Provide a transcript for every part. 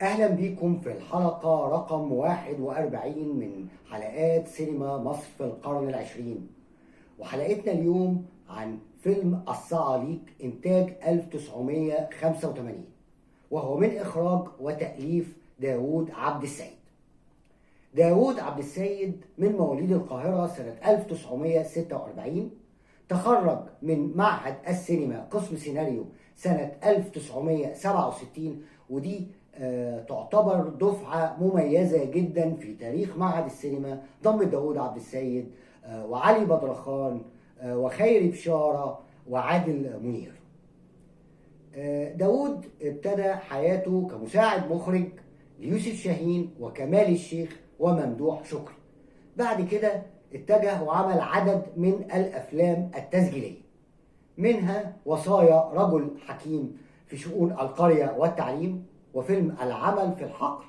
اهلا بيكم في الحلقة رقم 41 من حلقات سينما مصر في القرن العشرين. وحلقتنا اليوم عن فيلم الصعاليك انتاج 1985، وهو من اخراج وتأليف داوود عبد السيد. داوود عبد السيد من مواليد القاهرة سنة 1946، تخرج من معهد السينما قسم سيناريو سنة 1967، ودي تعتبر دفعة مميزة جدا في تاريخ معهد السينما، ضمت داوود عبد السيد وعلي بدرخان وخيري بشارة وعادل منير. داوود ابتدى حياته كمساعد مخرج ليوسف شاهين وكمال الشيخ وممدوح شكري. بعد كده اتجه وعمل عدد من الأفلام التسجيلية، منها وصايا رجل حكيم في شؤون القرية والتعليم، وفيلم العمل في الحقل،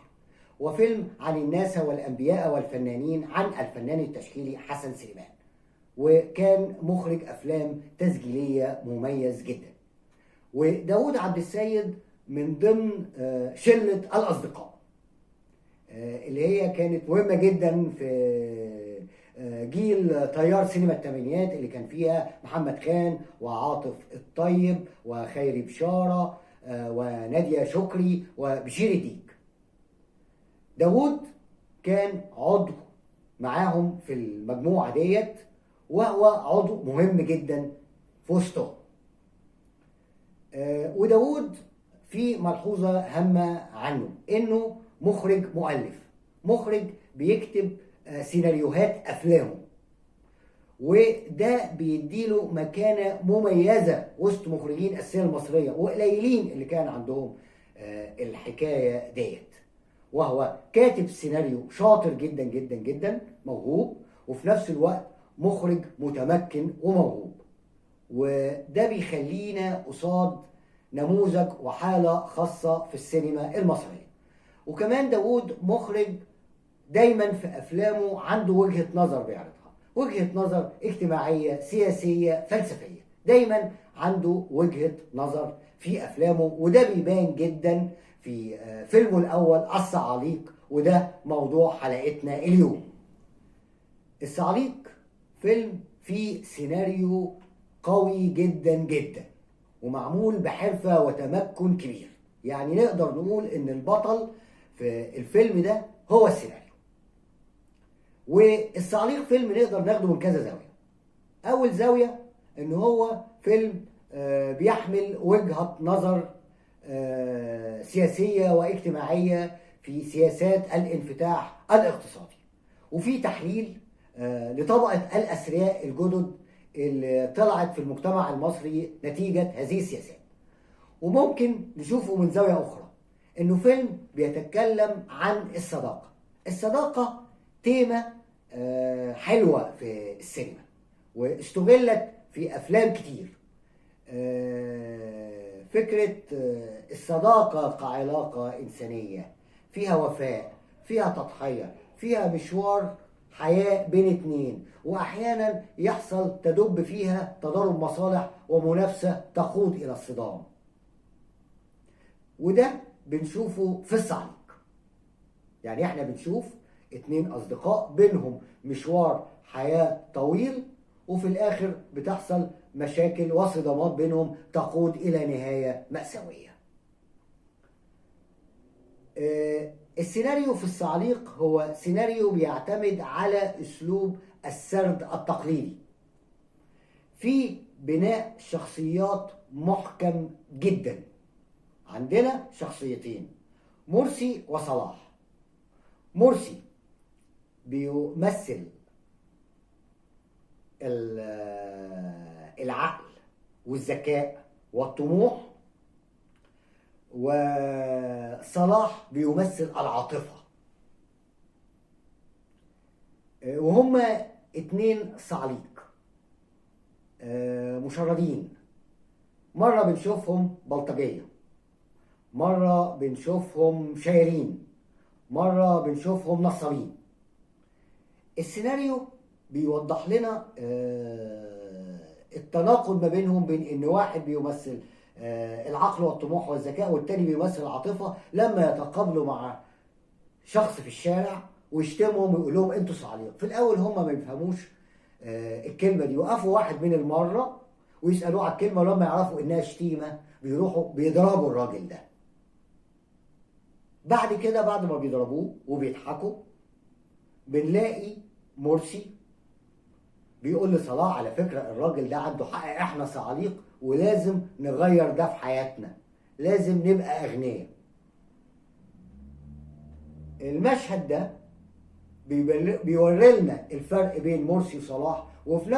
وفيلم عن الناس والأنبياء والفنانين عن الفنان التشكيلي حسن سليمان. وكان مخرج أفلام تسجيلية مميز جدا. وداوود عبد السيد من ضمن شلة الأصدقاء اللي هي كانت مهمة جدا في جيل تيار سينما الثمانينات، اللي كان فيها محمد خان وعاطف الطيب وخيري بشارة ونادية شكري وبشير الديك. داوود كان عضو معاهم في المجموعة ديت، وهو عضو مهم جدا في وسطهم. وداوود في ملحوظة هامة عنه، انه مخرج مؤلف، مخرج بيكتب سيناريوهات افلامه، وده بيديله مكانة مميزة وسط مخرجين السينما المصرية، وقليلين اللي كان عندهم الحكاية ديت. وهو كاتب سيناريو شاطر جدا جدا جدا، موهوب، وفي نفس الوقت مخرج متمكن وموهوب. وده بيخلينا قصاد نموذج وحالة خاصة في السينما المصرية. وكمان داوود مخرج دايما في أفلامه عنده وجهة نظر بيعرضها، وجهة نظر اجتماعية سياسية فلسفية، دايما عنده وجهة نظر في أفلامه، وده بيبان جدا في فيلمه الأول الصعاليك، وده موضوع حلقتنا اليوم. الصعاليك فيلم فيه سيناريو قوي جدا جدا، ومعمول بحرفة وتمكن كبير. يعني نقدر نقول إن البطل في الفيلم ده هو السيناريو. والصعاليق فيلم نقدر ناخده من كذا زاوية. أول زاوية إن هو فيلم بيحمل وجهة نظر سياسية واجتماعية في سياسات الانفتاح الاقتصادي، وفي تحليل لطبقة الأثرياء الجدد اللي طلعت في المجتمع المصري نتيجة هذه السياسات. وممكن نشوفه من زاوية أخرى إنه فيلم بيتكلم عن الصداقة. الصداقة تيمة حلوة في السينما، واستغلت في أفلام كتير. فكرة الصداقة كعلاقة إنسانية فيها وفاء، فيها تضحية، فيها مشوار حياة بين اتنين، وأحيانا يحصل تدب فيها تضارب مصالح ومنافسة تقود إلى الصدام. وده بنشوفه في الصعاليك. يعني احنا بنشوف اتنين أصدقاء بينهم مشوار حياة طويل، وفي الآخر بتحصل مشاكل وصدامات بينهم تقود إلى نهاية مأساوية. السيناريو في الصعاليق هو سيناريو بيعتمد على أسلوب السرد التقليدي، في بناء شخصيات محكم جدا. عندنا شخصيتين، مرسي وصلاح. مرسي بيمثل العقل والذكاء والطموح، وصلاح بيمثل العاطفة. وهما اتنين صعاليك مشردين، مرة بنشوفهم بلطجية، مرة بنشوفهم شايرين، مرة بنشوفهم نصابين. السيناريو بيوضح لنا التناقض ما بينهم، بين ان واحد بيمثل العقل والطموح والذكاء والتاني بيمثل العاطفة، لما يتقابلوا مع شخص في الشارع ويشتمهم ويقول لهم انتوا صعاليق. في الاول هم ما يفهموش الكلمة دي، وقفوا واحد من المرة ويسالوه على الكلمة، ولما يعرفوا انها شتيمه بيروحوا بيضربوا الراجل ده. بعد كده بعد ما بيضربوه وبيضحكوا بنلاقي مرسي بيقول لصلاح على فكرة الراجل ده عنده حق، احنا صعاليق ولازم نغير ده في حياتنا، لازم نبقى اغنياء. المشهد ده بيوري لنا الفرق بين مرسي وصلاح، وفي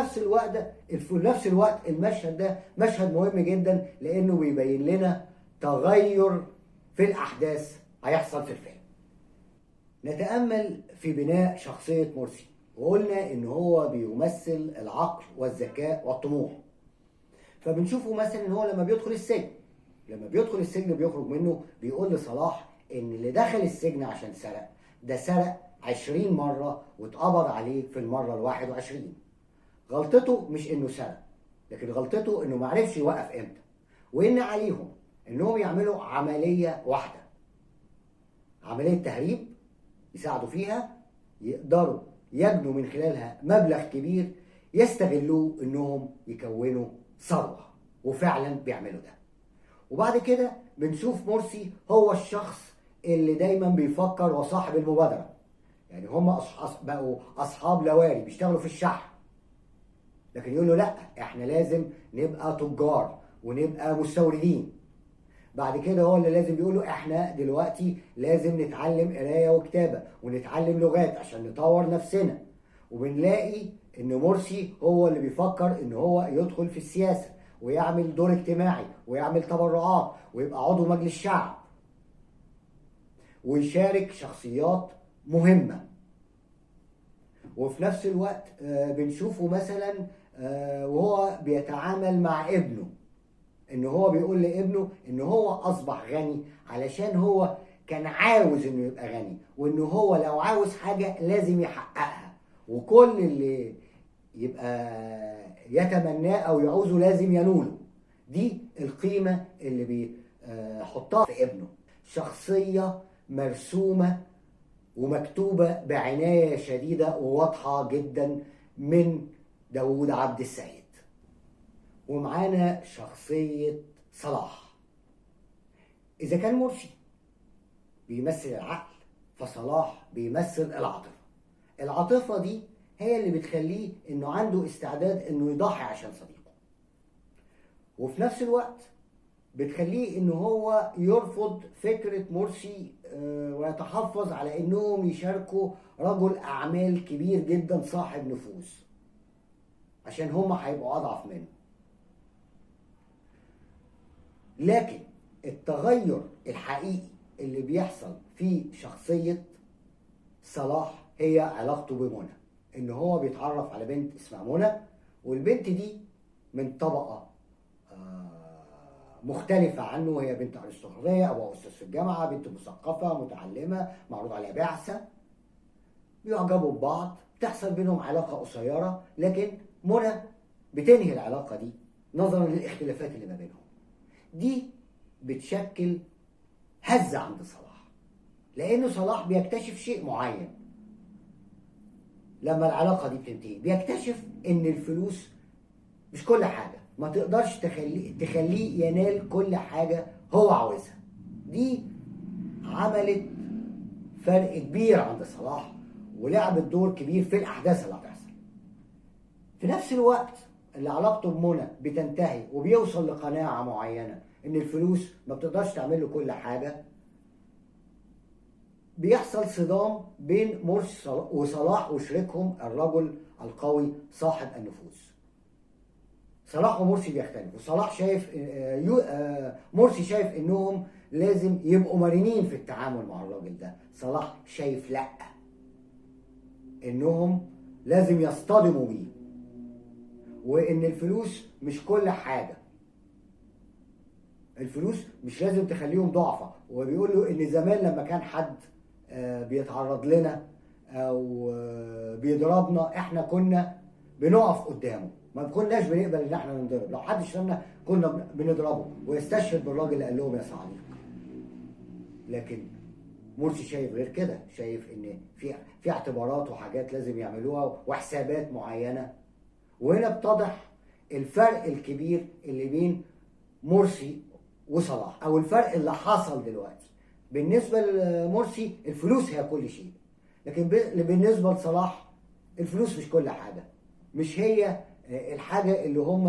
نفس الوقت المشهد ده مشهد مهم جدا لانه بيبين لنا تغير في الاحداث هيحصل في الفيلم. نتأمل في بناء شخصية مرسي، وقلنا ان هو بيمثل العقل والذكاء والطموح. فبنشوفه مثلا ان هو لما بيدخل السجن بيخرج منه بيقول لصلاح ان اللي دخل السجن عشان سرق ده سرق 20 مرة واتقبض عليه في المرة 21. غلطته مش انه سرق، لكن غلطته انه معرفش يوقف امتى، وان عليهم انهم يعملوا عملية واحدة، عملية تهريب يساعدوا فيها، يقدروا يجنوا من خلالها مبلغ كبير يستغلوه انهم يكونوا ثروة، وفعلا بيعملوا ده. وبعد كده بنشوف مرسي هو الشخص اللي دايما بيفكر وصاحب المبادرة. يعني هم بقوا اصحاب لواري بيشتغلوا في الشحن، لكن يقولوا لا احنا لازم نبقى تجار ونبقى مستوردين. بعد كده هو اللي لازم بيقولوا احنا دلوقتي لازم نتعلم قرايه وكتابه ونتعلم لغات عشان نطور نفسنا. وبنلاقي ان مرسي هو اللي بيفكر ان هو يدخل في السياسة ويعمل دور اجتماعي ويعمل تبرعات ويبقى عضو مجلس شعب ويشارك شخصيات مهمة. وفي نفس الوقت بنشوفه مثلا وهو بيتعامل مع ابنه، ان هو بيقول لابنه ان هو اصبح غني علشان هو كان عاوز انه يبقى غني، وان هو لو عاوز حاجة لازم يحققها، وكل اللي يبقى يتمناه او يعوزه لازم ينوله. دي القيمة اللي بيحطها في ابنه. شخصية مرسومة ومكتوبة بعناية شديدة وواضحة جدا من داوود عبد السيد. ومعانا شخصية صلاح. إذا كان مرسي بيمثل العقل، فصلاح بيمثل العاطفة. العاطفة دي هي اللي بتخليه إنه عنده استعداد إنه يضحي عشان صديقه، وفي نفس الوقت بتخليه إنه هو يرفض فكرة مرسي ويتحفظ على إنهم يشاركوا رجل أعمال كبير جدا صاحب نفوذ، عشان هما هيبقوا أضعف منه. لكن التغير الحقيقي اللي بيحصل في شخصية صلاح هي علاقته بمنى، ان هو بيتعرف على بنت اسمها منى، والبنت دي من طبقة مختلفة عنه، هي بنت أرستقراطية، أبوها أستاذ في الجامعة، بنت مثقفة متعلمة معروض عليها بعثة. بيعجبوا ببعض، بتحصل بينهم علاقة قصيرة، لكن منى بتنهي العلاقة دي نظرا للاختلافات اللي ما بينهم. دي بتشكل هزة عند صلاح، لأنه صلاح بيكتشف شيء معين لما العلاقة دي بتنتهي. بيكتشف إن الفلوس مش كل حاجة، ما تقدرش تخليه ينال كل حاجة هو عاوزها. دي عملت فرق كبير عند صلاح ولعبت دور كبير في الأحداث اللي هتحصل. في نفس الوقت اللي علاقته بمنى بتنتهي وبيوصل لقناعة معينة إن الفلوس ما بتقدرش تعمل له كل حاجة، بيحصل صدام بين مرسي وصلاح وشريكهم الرجل القوي صاحب النفوذ. صلاح ومرسي بيختلفوا، صلاح شايف مرسي شايف انهم لازم يبقوا مرنين في التعامل مع الراجل ده، صلاح شايف لا، انهم لازم يصطدموا بيه، وان الفلوس مش كل حاجة، الفلوس مش لازم تخليهم ضعفة. وبيقول له ان زمان لما كان حد بيتعرض لنا او بيضربنا احنا كنا بنقف قدامه، ما كناش بنقبل ان احنا ننضرب، لو حد شتمنا كنا بنضربه، ويستشهد بالراجل اللي قال لهم يا صعاليق. لكن مرسي شايف غير كده، شايف ان في اعتبارات وحاجات لازم يعملوها وحسابات معينة. وهنا اتضح الفرق الكبير اللي بين مرسي وصلاح، او الفرق اللي حصل دلوقتي. بالنسبة لمرسي الفلوس هي كل شيء، لكن بالنسبة لصلاح الفلوس مش كل حاجة، مش هي الحاجة اللي هم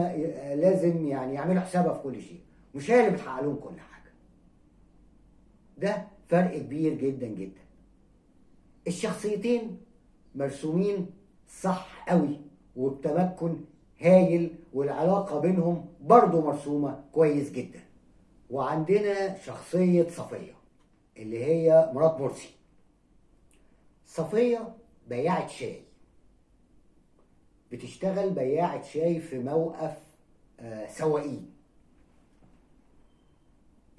لازم يعني يعملوا حسابها في كل شيء، مش هي اللي بتحقق لهم كل حاجة. ده فرق كبير جدا جدا. الشخصيتين مرسومين صح قوي وبتمكن هايل، والعلاقة بينهم برضو مرسومة كويس جدا. وعندنا شخصية صفية اللي هي مرات مرسي. صفية بياعة شاي، بتشتغل بياعة شاي في موقف سواقين،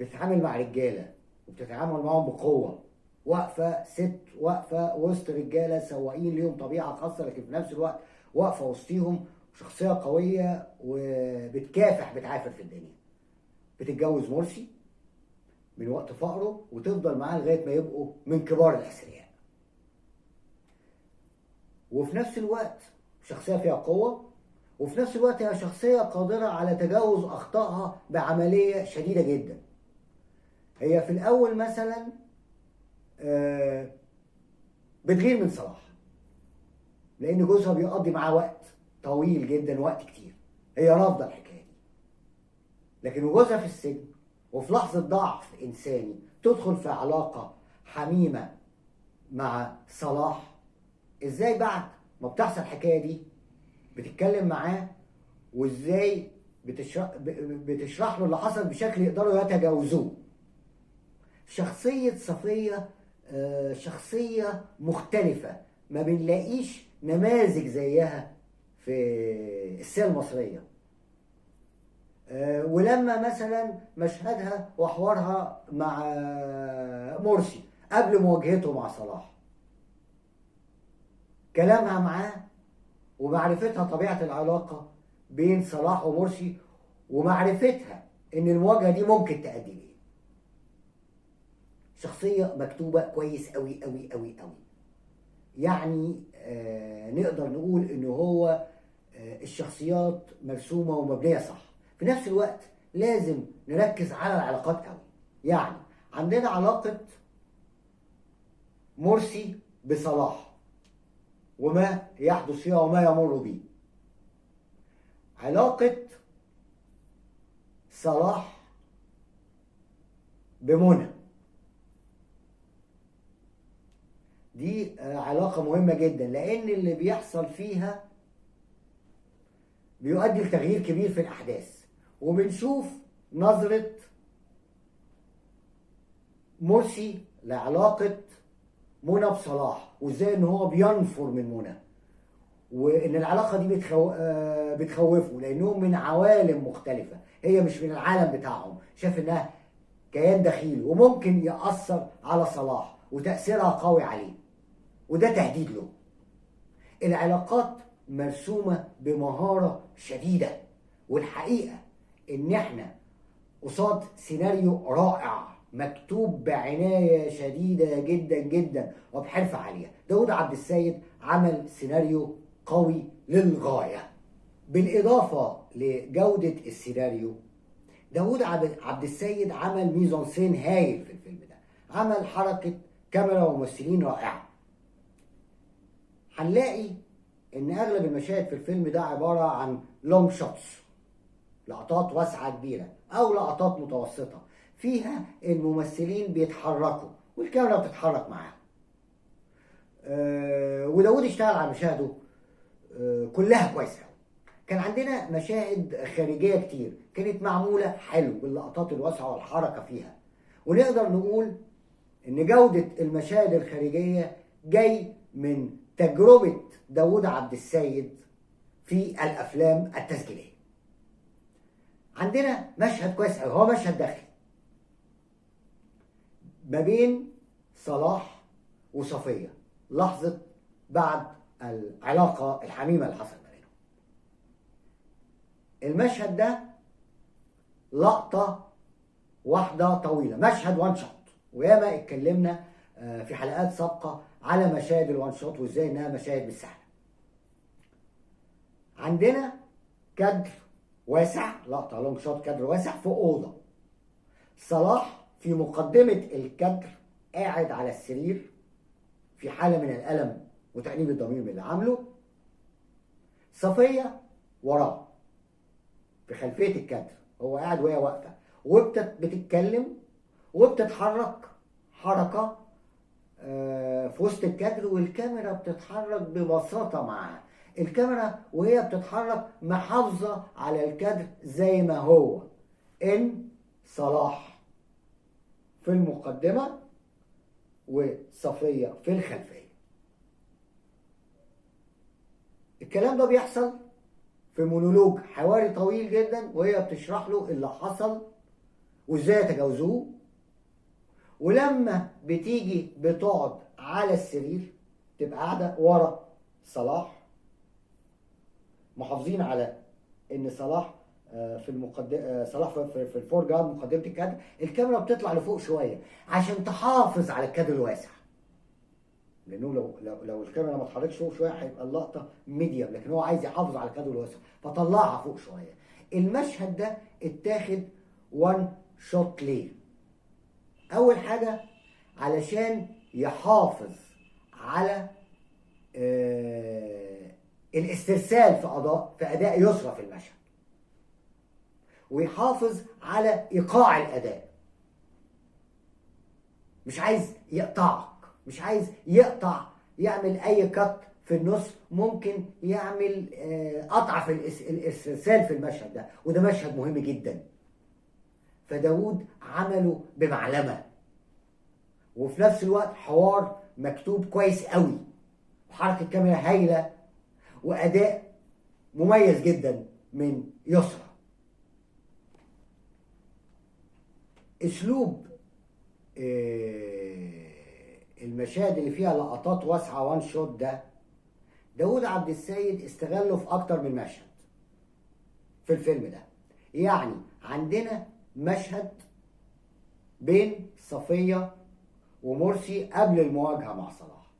بتتعامل مع رجالة وبتتعامل معاهم بقوة، واقفة ست واقفة وسط رجالة سواقين ليهم طبيعة خاصة، لكن في نفس الوقت واقفة وسطيهم، شخصية قوية وبتكافح بتعافر في الدنيا. بتتجوز مرسي من وقت فقره وتفضل معاه لغاية ما يبقوا من كبار الأثرياء. وفي نفس الوقت شخصية فيها قوة، وفي نفس الوقت هي شخصية قادرة على تجاوز أخطائها بعملية شديدة جدا. هي في الأول مثلا بتغير من صلاح لأن جوزها بيقضي معاه وقت طويل جدا، وقت كتير، هي رافضة الحكاية دي. لكن وجوزها في السجن وفي لحظة ضعف إنساني تدخل في علاقة حميمة مع صلاح. إزاي بعد ما بتحصل الحكاية دي بتتكلم معاه، وإزاي بتشرح له اللي حصل بشكل يقدروا يتجاوزوه. شخصية صفية شخصية مختلفة، ما بنلاقيش نماذج زيها في السينما المصرية. ولما مثلا مشهدها وحوارها مع مرسي قبل مواجهته مع صلاح، كلامها معاه ومعرفتها طبيعة العلاقة بين صلاح ومرسي، ومعرفتها ان المواجهة دي ممكن تؤدي ليه. شخصية مكتوبة كويس قوي قوي قوي قوي. يعني نقدر نقول ان هو الشخصيات مرسومة ومبنية صح. في نفس الوقت لازم نركز على العلاقات قوي. يعني عندنا علاقة مرسي بصلاح وما يحدث فيها وما يمر به، علاقة صلاح بمنى، دي علاقة مهمة جدا لأن اللي بيحصل فيها بيؤدي لتغيير كبير في الأحداث. وبنشوف نظرة مرسي لعلاقة منى بصلاح، وازاي ان هو بينفر من منى، وان العلاقة دي بتخوفه لانهم من عوالم مختلفة، هي مش من العالم بتاعهم، شاف انها كيان دخيل وممكن يأثر على صلاح وتأثيرها قوي عليه، وده تهديد له. العلاقات مرسومة بمهارة شديدة، والحقيقة ان احنا قصاد سيناريو رائع مكتوب بعناية شديدة جدا جدا وبحرفة عالية. داود عبد السيد عمل سيناريو قوي للغاية. بالإضافة لجودة السيناريو، داود عبد السيد عمل ميزانسين هايل في الفيلم ده، عمل حركة كاميرا وممثلين رائعة. هنلاقي ان اغلب المشاهد في الفيلم ده عبارة عن long shots، لقطات واسعة كبيرة او لقطات متوسطة فيها الممثلين بيتحركوا والكاميرا بتتحرك معاهم. وداود اشتغل على مشاهده كلها كويسة. كان عندنا مشاهد خارجية كتير كانت معمولة حلو باللقطات الواسعة والحركة فيها، ونقدر نقول ان جودة المشاهد الخارجية جاي من تجربة داود عبد السيد في الأفلام التسجيلية. عندنا مشهد كويس أوي، هو مشهد داخلي ما بين صلاح وصفية لحظة بعد العلاقة الحميمة اللي حصلت ما بينهم. المشهد ده لقطة واحدة طويلة، مشهد one shot، وياما اتكلمنا في حلقات سابقة على مشاهد ال one shot وازاي انها مشاهد مش سهلة. عندنا كادر واسع، لقطة long shot، كادر واسع في أوضة. صلاح في مقدمة الكادر قاعد على السرير في حالة من الألم وتأنيب الضمير من اللي عامله. صفية وراه في خلفية الكادر، هو قاعد وهي واقفة وبتتكلم وبتتحرك حركة في وسط الكادر، والكاميرا بتتحرك ببساطة معاها. الكاميرا وهي بتتحرك محافظة على الكادر زي ما هو، إن صلاح في المقدمة وصفية في الخلفية. الكلام ده بيحصل في مونولوج حواري طويل جدا، وهي بتشرح له اللي حصل وازاي يتجاوزوه. ولما بتيجي بتقعد على السرير تبقى قاعدة ورا صلاح، محافظين على ان صلاح في المقدمة، صلاح في ال foreground مقدمه الكادر. الكاميرا بتطلع لفوق شوية عشان تحافظ على الكادر الواسع، لانه لو الكاميرا ما اتحركش فوق شوية هيبقى اللقطة medium، لكن هو عايز يحافظ على الكادر الواسع فطلعها فوق شوية. المشهد ده اتاخد one shot ليه؟ اول حاجة علشان يحافظ على الاسترسال في اداء يسرى في المشهد، ويحافظ على ايقاع الاداء. مش عايز يقطعك، مش عايز يقطع يعمل اي cut في النص، ممكن يعمل قطع في الاسترسال في المشهد ده، وده مشهد مهم جدا. فداود عمله بمعلمه، وفي نفس الوقت حوار مكتوب كويس قوي، وحركه كاميرا هايلة، واداء مميز جدا من يسرى. اسلوب المشاهد اللي فيها لقطات واسعة one shot ده داود عبد السيد استغله في اكتر من مشهد في الفيلم ده. يعني عندنا مشهد بين صفية ومرسي قبل المواجهة مع صلاح،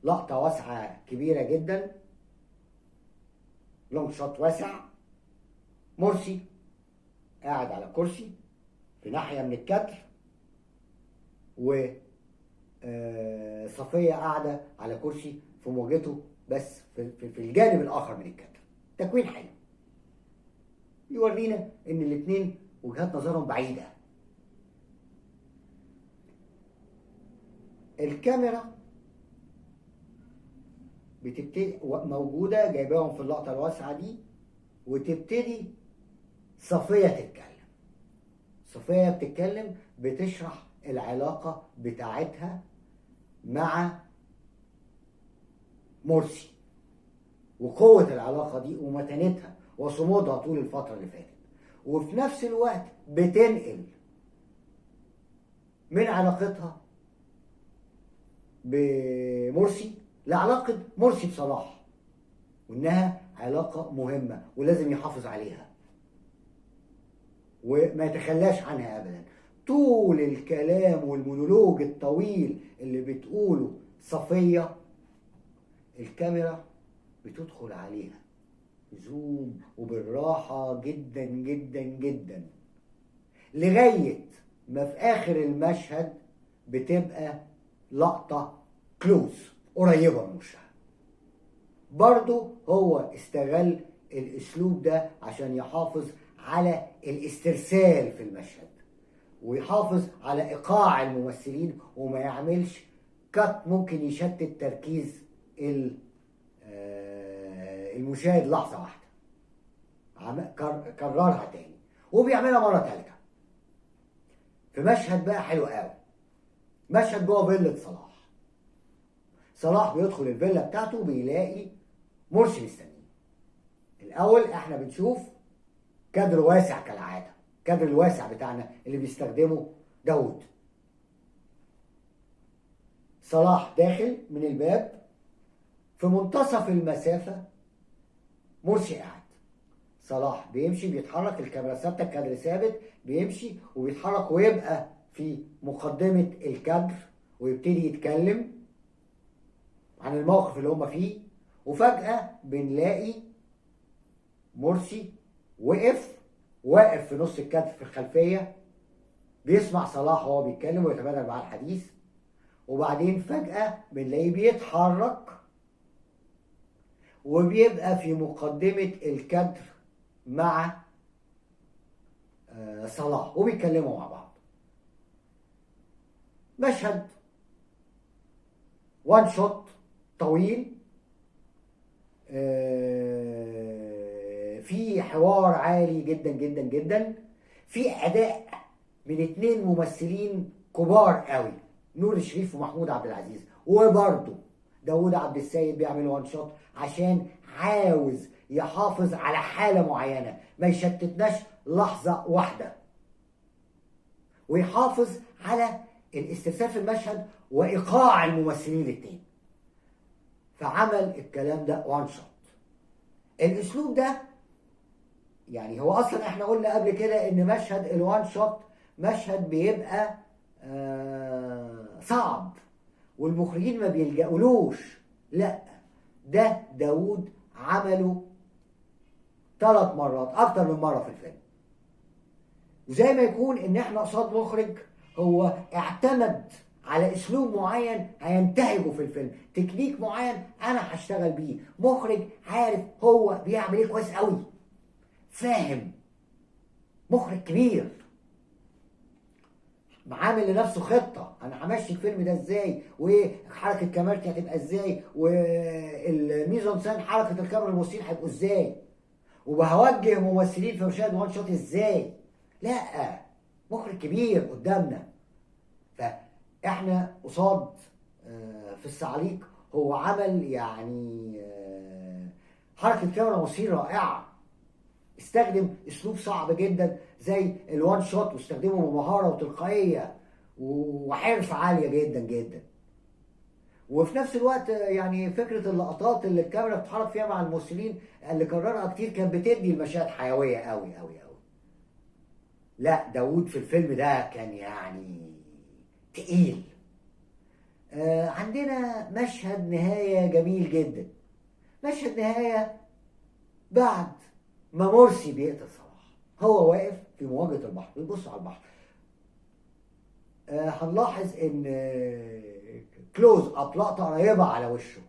لقطة واسعة كبيرة جدا، long shot واسع، مرسي قاعد على كرسي في ناحية من الكادر، و صفية قاعدة على كرسي في مواجهته بس في الجانب الآخر من الكادر. تكوين حلو يورينا إن الاتنين وجهات نظرهم بعيدة. الكاميرا بتبتدي موجودة جايباهم في اللقطة الواسعة دي، وتبتدي صفية تتكلم. صفية بتتكلم بتشرح العلاقة بتاعتها مع مرسي وقوة العلاقة دي ومتانتها وصمودها طول الفترة اللي فاتت، وفي نفس الوقت بتنقل من علاقتها بمرسي لعلاقة مرسي بصلاح، وإنها علاقة مهمة ولازم يحافظ عليها وما يتخلاش عنها أبدا. طول الكلام والمونولوج الطويل اللي بتقوله صفية الكاميرا بتدخل عليها زوم وبالراحة جدا جدا جدا، لغاية ما في آخر المشهد بتبقى لقطة كلوز قريبة من وشها. برضو هو استغل الأسلوب ده عشان يحافظ على الاسترسال في المشهد ويحافظ على إيقاع الممثلين وما يعملش كات ممكن يشتت تركيز المشاهد لحظة واحدة. كررها تاني وبيعملها مرة تالتة في مشهد بقى حلو قوي، مشهد جوه فيلة صلاح. صلاح بيدخل الفيلا بتاعته بيلاقي مرسي مستنيه. الأول احنا بنشوف كادر واسع كالعادة، الكادر الواسع بتاعنا اللي بيستخدمه داود. صلاح داخل من الباب، في منتصف المسافة مرسي قاعد. صلاح بيمشي بيتحرك، الكاميرا ثابتة، الكادر ثابت، بيمشي وبيتحرك ويبقى في مقدمه الكادر ويبتدي يتكلم عن الموقف اللي هم فيه. وفجأة بنلاقي مرسي واقف في نص الكادر في الخلفية، بيسمع صلاح وهو بيتكلم ويتبادل معاه الحديث. وبعدين فجأة بنلاقيه بيتحرك وبيبقى في مقدمة الكادر مع صلاح وبيتكلموا مع بعض. مشهد وان شوت طويل، في حوار عالي جدا جدا جدا، في اداء من 2 ممثلين كبار قوي، نور الشريف ومحمود عبد العزيز. وبرده داوود عبد السيد بيعمل one shot عشان عاوز يحافظ على حالة معينة، ما يشتتناش لحظة واحدة، ويحافظ على الاسترسال في المشهد وايقاع الممثلين الاثنين. فعمل الكلام ده one shot. الاسلوب ده يعني هو اصلا احنا قلنا قبل كده ان مشهد ال one shot مشهد بيبقى صعب والمخرجين ما بيلجأولوش. لا، ده داوود عمله 3 مرات، اكتر من مرة في الفيلم. وزي ما يكون ان احنا قصاد مخرج هو اعتمد على اسلوب معين هينتهجه في الفيلم، تكنيك معين انا هشتغل بيه، مخرج عارف هو بيعمل ايه كويس قوي، فاهم، مخرج كبير عامل لنفسه خطه، انا همشي الفيلم ده ازاي، وحركه كاميرتي هتبقى ازاي، وال mise en scène حركة الكاميرا الممثلين هيبقوا ازاي، وهوجه ممثلين في مشاهد one shot ازاي. لا، مخرج كبير قدامنا. فاحنا قصاد في الصعاليك هو عمل يعني حركة كاميرا ممثلين رائعة، استخدم اسلوب صعب جدا زي ال one shot واستخدمه بمهارة وتلقائيه وحرفه عالية جدا جدا. وفي نفس الوقت يعني فكرة اللقطات اللي الكاميرا بتتحرك فيها مع الممثلين اللي كررها كتير كانت بتدي المشاهد حيوية قوي قوي قوي. لا، داوود في الفيلم ده كان يعني تقيل. عندنا مشهد نهاية جميل جدا، مشهد نهاية بعد ما مرسي بيقتل صلاح، هو واقف في مواجهة البحر بيبص على البحر. هنلاحظ ان close up، لقطة قريبة على وشه،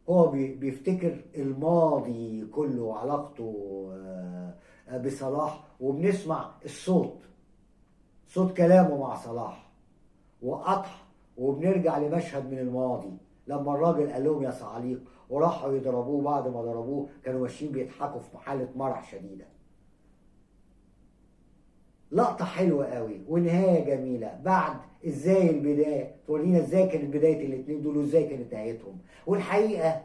هو بيفتكر الماضي كله وعلاقته بصلاح، وبنسمع الصوت، صوت كلامه مع صلاح وقطع، وبنرجع لمشهد من الماضي لما الراجل قال لهم يا صعاليق وراحوا يضربوه. بعد ما ضربوه كانوا ماشيين بيضحكوا في حالة مرح شديدة. لقطة حلوة قوي ونهاية جميلة. بعد ازاي البداية تورينا ازاي كانت بداية الاتنين دول وازاي كانت نهايتهم. والحقيقة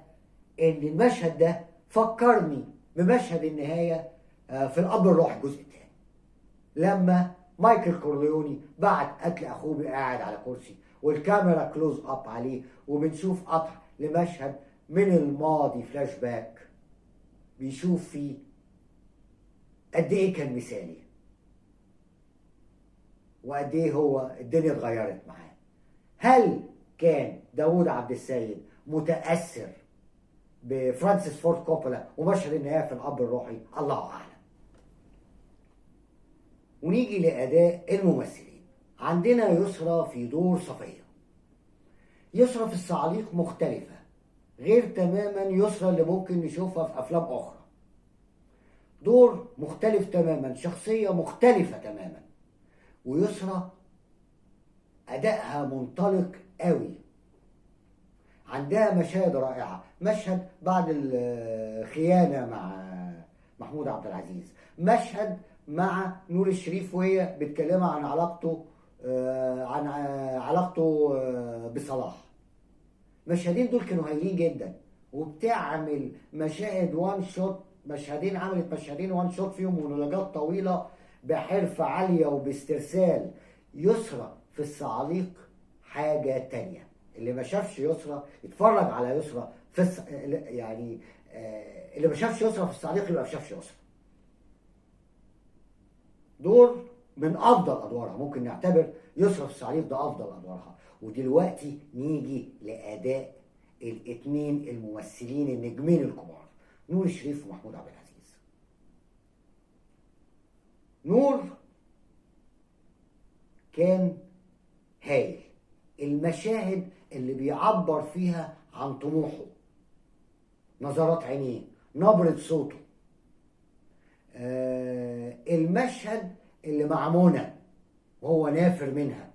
ان المشهد ده فكرني بمشهد النهاية في الأب الروحي الجزء الثاني، لما مايكل كورليوني بعد قتل اخوه قاعد على كرسي والكاميرا close up عليه، وبنشوف قطع لمشهد من الماضي فلاش باك بيشوف فيه قد ايه كان مثالي وقد ايه هو الدنيا اتغيرت معاه. هل كان داوود عبد السيد متأثر بفرانسيس فورد كوبولا ومشهد النهاية في الأب الروحي؟ الله أعلم. ونيجي لأداء الممثلين. عندنا يسرى في دور صفية. يسرى في الصعاليق مختلفة، غير تماما يسرى اللي ممكن نشوفها في أفلام أخرى. دور مختلف تماما، شخصية مختلفة تماما. ويسرى أدائها منطلق قوي، عندها مشاهد رائعة. مشهد بعد الخيانة مع محمود عبد العزيز، مشهد مع نور الشريف وهي بتكلمها عن علاقته بصلاح. مشهدين دول كانوا هايلين جدا، وبتعمل مشاهد one shot، مشهدين، عملت مشهدين one shot فيهم مونولوجات طويلة بحرفة عالية وباسترسال. يسرى في الصعاليق حاجة تانية، اللي ما شافش يسرى يتفرج على يسرى في يعني اللي ما شافش يسرا في الصعاليق يبقى ما شافش يسرا. دور من افضل ادوارها، ممكن نعتبر يسرا في الصعاليق ده افضل ادوارها. ودلوقتي نيجي لاداء الاثنين الممثلين النجمين الكبار، نور الشريف ومحمود عبد العزيز. نور كان هايل، المشاهد اللي بيعبر فيها عن طموحه، نظرات عينيه، نبرة صوته، المشهد اللي مع منى وهو نافر منها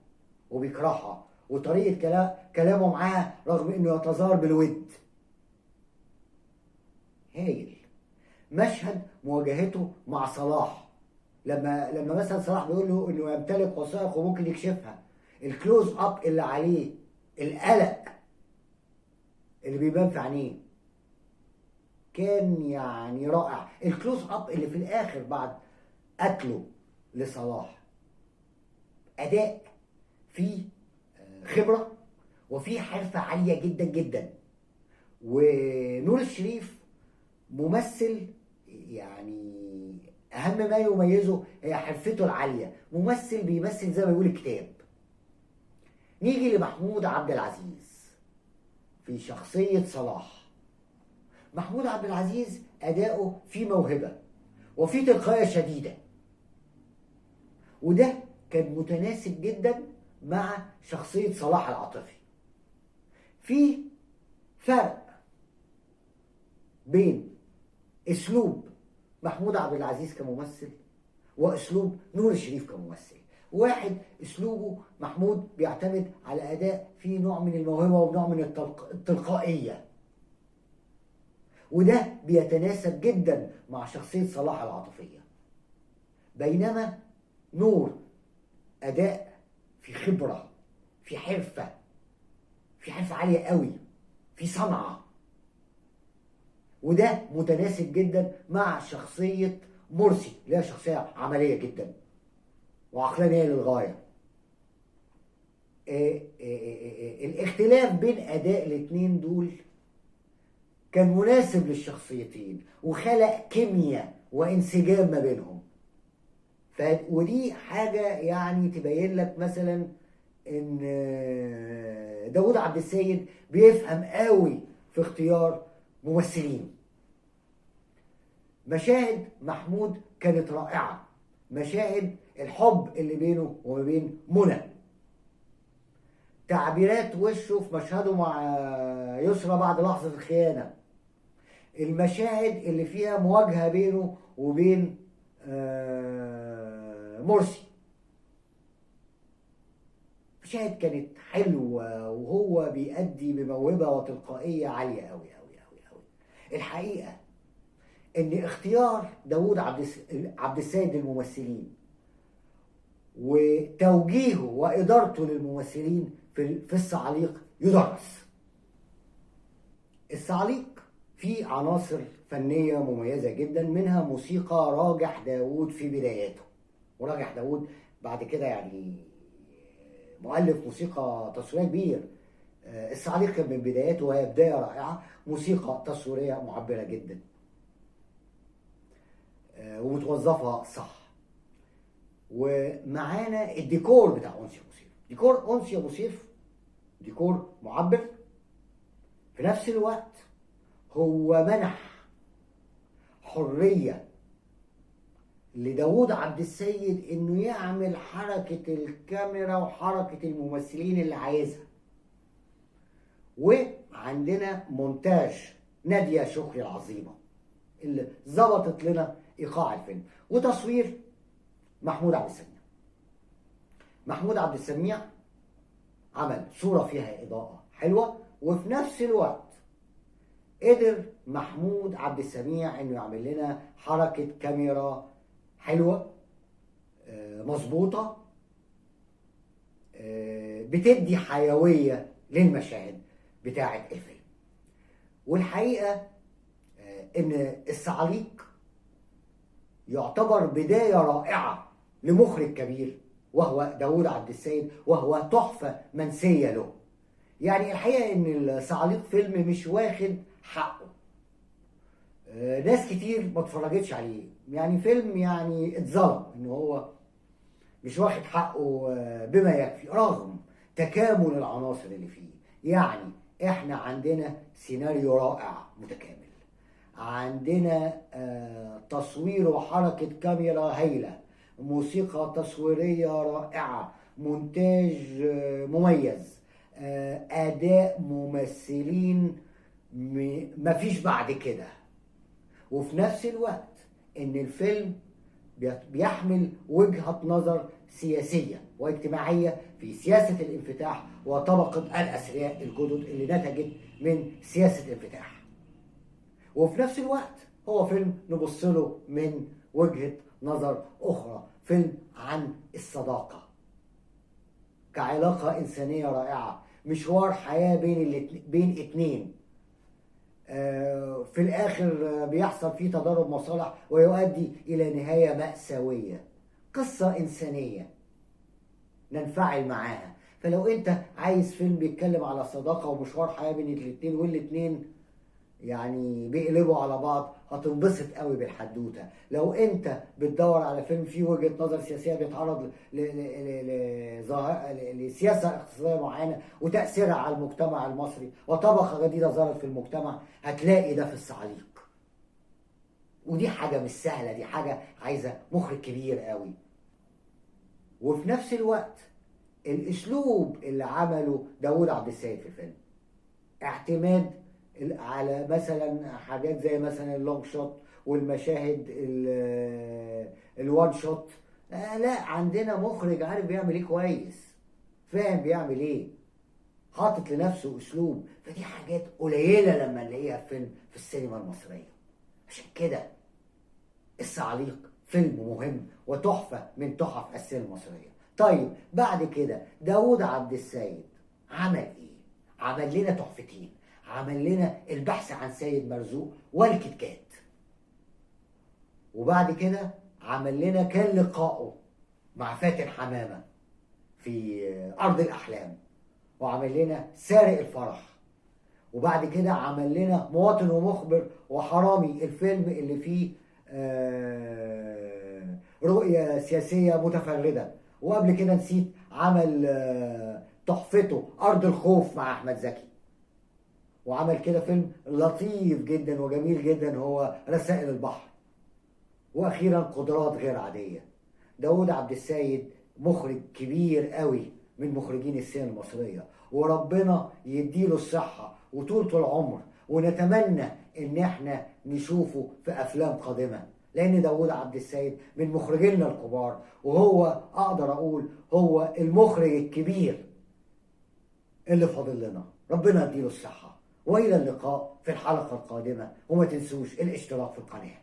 وبيكرهها، وطريقة كلامه معاها رغم انه يتظاهر بالود، هايل. مشهد مواجهته مع صلاح لما مثلا صلاح بيقول له انه يمتلك وثائق وممكن يكشفها، ال close up اللي عليه، القلق اللي بيبان في عينيه، كان يعني رائع. ال close up اللي في الاخر بعد قتله لصلاح، اداء فيه خبره وفيه حرفه عالية جدا جدا. ونور الشريف ممثل يعني اهم ما يميزه هي حرفته العالية، ممثل بيمثل زي ما بيقول الكتاب. نيجي لمحمود عبد العزيز في شخصية صلاح. محمود عبد العزيز اداؤه فيه موهبة وفيه تلقائية شديدة، وده كان متناسب جدا مع شخصية صلاح العاطفي. في فرق بين اسلوب محمود عبد العزيز كممثل واسلوب نور الشريف كممثل. واحد اسلوبه محمود بيعتمد على اداء فيه نوع من الموهبة ونوع من التلقائية، وده بيتناسب جدا مع شخصية صلاح العاطفية. بينما نور اداء في خبره، في حرفه، في حرفه عالية قوي، في صنعه، وده متناسب جدا مع شخصية مرسي اللي هي شخصية عملية جدا وعقلانيه للغاية. الاختلاف بين اداء الاثنين دول كان مناسب للشخصيتين وخلق كيمياء وانسجام ما بينهم. ودي حاجة يعني تبين لك مثلا ان داوود عبد السيد بيفهم قوي في اختيار ممثلين. مشاهد محمود كانت رائعة، مشاهد الحب اللي بينه وما بين منى، تعبيرات وشه في مشهده مع يسرا بعد لحظة الخيانة، المشاهد اللي فيها مواجهة بينه وبين مرسي، مشاهد كانت حلوة وهو بيأدي بموهبة وتلقائية عالية أوي أوي أوي أوي. الحقيقة إن اختيار داوود عبد السيد للممثلين وتوجيهه وإدارته للممثلين في الصعاليق يدرس. الصعاليق فيه عناصر فنية مميزة جدا، منها موسيقى راجح داوود في بداياته، وراجح داوود بعد كده يعني مؤلف موسيقى تصويرية كبير. الصعاليق كان من بداياته وهي بداية رائعة، موسيقى تصويرية معبرة جدا ومتوظفة صح. ومعانا الديكور بتاع أنسي أبو سيف، ديكور أنسي أبو سيف ديكور معبر، في نفس الوقت هو منح حرية لداوود عبد السيد انه يعمل حركة الكاميرا وحركة الممثلين اللي عايزها. وعندنا مونتاج نادية شكري العظيمة اللي ظبطت لنا ايقاع الفيلم، وتصوير محمود عبد السميع. محمود عبد السميع عمل صورة فيها إضاءة حلوة، وفي نفس الوقت قدر محمود عبد السميع انه يعمل لنا حركة كاميرا حلوة مظبوطة بتدي حيوية للمشاهد بتاعة الفيلم. والحقيقة ان الصعاليق يعتبر بداية رائعة لمخرج كبير وهو داوود عبد السيد، وهو تحفة منسية له. يعني الحقيقة ان الصعاليق فيلم مش واخد حقه، ناس كتير ما اتفرجتش عليه، يعني فيلم يعني اتظلم ان هو مش واخد حقه بما يكفي رغم تكامل العناصر اللي فيه. يعني احنا عندنا سيناريو رائع متكامل، عندنا تصوير وحركة كاميرا هايلة، موسيقى تصويرية رائعة، مونتاج مميز، أداء ممثلين مفيش بعد كده. وفي نفس الوقت إن الفيلم بيحمل وجهة نظر سياسية واجتماعية في سياسة الانفتاح وطبقة الأثرياء الجدد اللي نتجت من سياسة الانفتاح. وفي نفس الوقت هو فيلم نبص له من وجهة نظر أخرى، فيلم عن الصداقة كعلاقة إنسانية رائعة، مشوار حياة بين اتنين، في الآخر بيحصل فيه تضارب مصالح ويؤدي إلى نهاية مأساوية. قصة إنسانية ننفعل معاها. فلو أنت عايز فيلم بيتكلم على صداقة ومشوار حياة بين الاتنين والاتنين يعني بيقلبوا على بعض، هتنبسط قوي بالحدوته. لو انت بتدور على فيلم فيه وجهة نظر سياسية بيتعرض لسياسه اقتصادية معينة وتاثيرها على المجتمع المصري وطبقه جديدة ظهرت في المجتمع، هتلاقي ده في الصعاليق. ودي حاجة مش سهلة، دي حاجة عايزه مخرج كبير قوي. وفي نفس الوقت الاسلوب اللي عمله داوود عبد السيد في الفيلم، اعتماد على مثلا حاجات زي مثلا ال long shot والمشاهد ال one shot، لا عندنا مخرج عارف بيعمل ايه كويس، فاهم بيعمل ايه، حاطط لنفسه اسلوب. فدي حاجات قليله لما نلاقيها في فيلم في السينما المصرية. عشان كده الصعاليق فيلم مهم وتحفه من تحف السينما المصرية. طيب بعد كده داوود عبد السيد عمل ايه؟ عمل لنا تحفتين، عمل لنا البحث عن سيد مرزوق والكتكات، وبعد كده عمل لنا كان لقائه مع فاتن حمامة في أرض الأحلام، وعمل لنا سارق الفرح، وبعد كده عمل لنا مواطن ومخبر وحرامي، الفيلم اللي فيه رؤية سياسية متفردة. وقبل كده نسيت، عمل تحفته أرض الخوف مع أحمد زكي، وعمل كده فيلم لطيف جدا وجميل جدا هو رسائل البحر، واخيرا قدرات غير عادية. داوود عبد السيد مخرج كبير قوي من مخرجين السينما المصرية، وربنا يديله الصحة وطولة العمر، ونتمنى ان احنا نشوفه في افلام قادمة، لان داوود عبد السيد من مخرجينا الكبار، وهو اقدر اقول هو المخرج الكبير اللي فاضل لنا. ربنا يديله الصحة، والى اللقاء في الحلقة القادمة، وما تنسوش الاشتراك في القناة.